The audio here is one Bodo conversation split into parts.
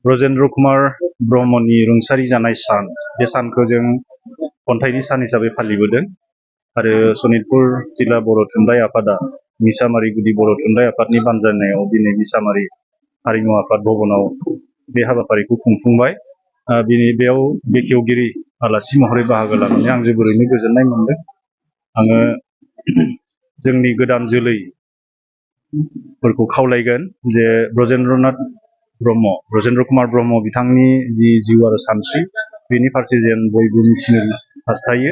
ब्रजेन्द्र कुमार ब्रह्मनि रुंसारि जानाय सान, बे सानखौ जों खन्थाइनि सान हिसाबै फालिबोदों आरो सनितपुर जिल्ला बर' थुनलाइ आफादा मिसामारि गुदि बर' थुनलाइ आफादनि बानजायनायाव दिनै मिसामारि हारिमु आफाद भवनाव बे हाबाफारिखौ खुंफुंबाय। बेयाव बेखेवगिरि आलासि महरै बाहागो लानानै आं जोबोरैनो गोजोननाय मोनदों। आङो जोंनि गोदान जोलैफोरखौ खावलायगोन जे ब्रजेन्द्र कुमार ब्रह्म बिथांनि जि जिउ आरो सानस्रि बेनि फारसे जेन बयबो मिथिनो हास्थायो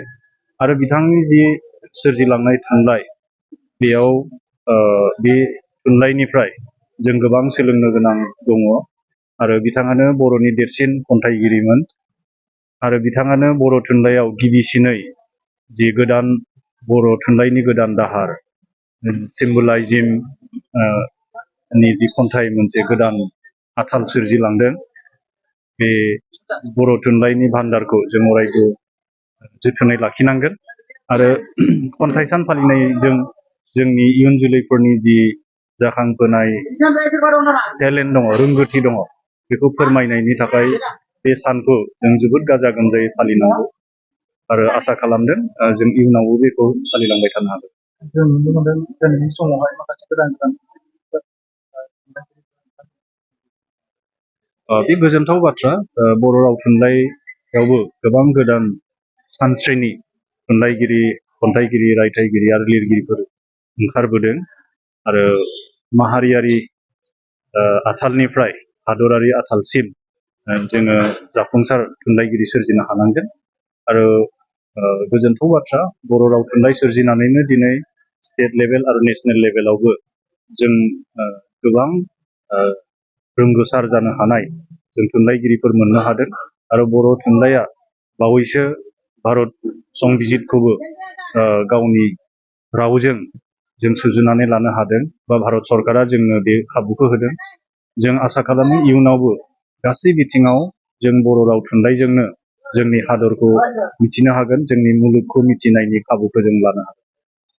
आरो बिथांनि जि सोरजिलांनाय थुनलाइ, बेयाव बे थुनलाइनिफ्राय जों गोबां सोलोंनो गोनां दङ आरो बिथाङानो बर'नि देरसिन खन्थाइगिरिमोन आरो बिथाङानो बर' थुनलाइयाव गिबिसिनै जि गोदान बर' थुनलाइनि गोदान दाहार सिम्बलाइजिम नि जि खन्थाइ मोनसे गोदान आथाल सोरजिलांदों। बे बर' थुनलाइनि भान्दारखौ जों अरायबो जोथोनै लाखिनांगोन आरो खन्थाइ सान फालिनायजों जोंनि इयुन जोलैफोरनि जि जाखांबोनाय टेलेन्ट दङ, रोंगौथि दङ, बेखौ फोरमायनायनि थाखाय बे सानखौ जों जोबोद गाजा गोमजायै फालिनांगौ आरो आसा खालामदों जों इयुनावबो बेखौ फालिलांबाय थानो हागोन। जों नुनो मोनदों दिनैनि समावहाय माखासे गोदान बे गोजोनथाव बाथ्रा। बर' राव थुनलाइयावबो गोबां गोदान सानस्रिनि थुनलाइगिरि, खन्थाइगिरि, रायथाइगिरि आरो लिरगिरिफोर ओंखारबोदों आरो माहारियारि आथालनिफ्राय हादरारि आथालसिम जोङो जाफुंसार थुनलाइगिरि सोरजिनो हानांगोन आरो गोजोनथाव बाथ्रा, बर' राव थुनलाइ सोरजिनानैनो दिनै स्टेट लेभेल आरो नेसनेल लेभेलावबो जों गोबां रोंगोसार जानो हानाय जों थुनलाइगिरिफोर मोननो हादों आरो बर' थुनलाइया बावैसो भारत संबिजितखौबो गावनि रावजों जों सुजुनानै लानो हादों बा भारत सरकारा जोंनो बे खाबुखौ होदों। जों आसा खालामो इयुनावबो गासै बिथिङाव जों बर' राव थुनलाइजोंनो जोंनि हादरखौ मिथिनो हागोन, जोंनि मुलुगखौ मिथिनायनि खाबुखौ जों लानो हागोन।